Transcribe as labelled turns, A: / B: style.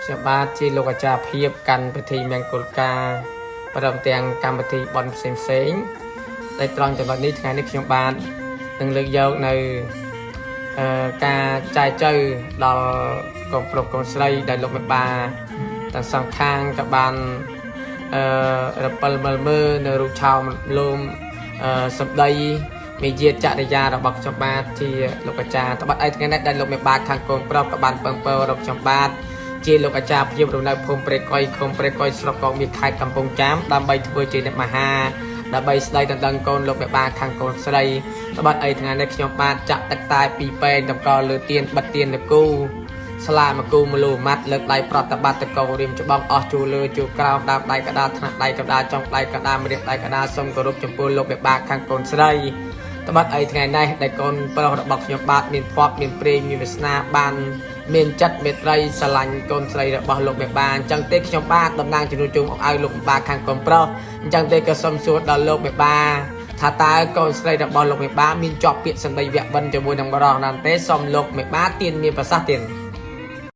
A: ខ្ញុំបាទជាលោកអាចារ្យភាពកាន់ពិធីមង្គលការព្រមទាំងកម្មវិធីបុណ្យផ្សេងផ្សេងៗដែលត្រង់ចំណុចនេះថ្ងៃនេះខ្ញុំបាទនឹងលើកយកនៅការចែកចៅដល់កូនប្រុសកូនស្រីដែលលោកមេបាទាំងសងខាងក៏បានរពិលមើលមើលនៅរូបឆោមលោមសម្ដីមេយាទចរិយារបស់ខ្ញុំបាទជាលោកអាចារ្យត្បិតឯថ្ងៃនេះដែលលោកមេបាខាងកូនប្រុសក៏បានពឹងពររបស់ខ្ញុំបាទជាលោកអាចារ្យភាពរស់នៅភូមិព្រៃកុយឃុំព្រៃកុយស្រុកកងមាសខេត្តកំពង់ចាមដើម្បីធ្វើជាអ្នកមហាដើម្បីស្ដីដណ្ដឹងកូនលោកមេបាខាងកូនស្រីត្បិតអីថ្ងៃនេះខ្ញុំបាទចាក់ទឹកតែពីរពែងតម្កល់លើទៀនបិទទៀននគូស្លាមកគូមលូម៉ាត់លើកដៃប្រតិបត្តិតកោរៀមច្បងអស់ជួលើជួក្រោមដើមដៃកដាលថ្នាក់ដៃកដាលចុងដៃកដាលម្រាមដៃកដាលសូមគោរពចំពោះលោកមេបាខាងកូនស្រីត្បិតអីថ្ងៃនេះដែលកូនប្រុសរបស់ខ្ញុំបាទមានភ័ព្វមានព្រេងមានវាសនាបានមានចិត្តមេត្រីស្រឡាញ់កូនស្រីរបស់លោកមេបាអញ្ចឹងទេខ្ញុំបាទតំណាងជំនួសជូនអឲ្យលោកមេបាខាងកូនប្រុសអញ្ចឹងទេក៏សូមសួរដល់លោកមេបាថាតើកូនស្រីរបស់លោកមេបាមានជាប់ពាក្យសម្ដីវគ្គបិណ្ឌជាមួយនឹងបរិសណានទេសូមលោកមេបាទៀនមានប្រសាសន៍ទៀន។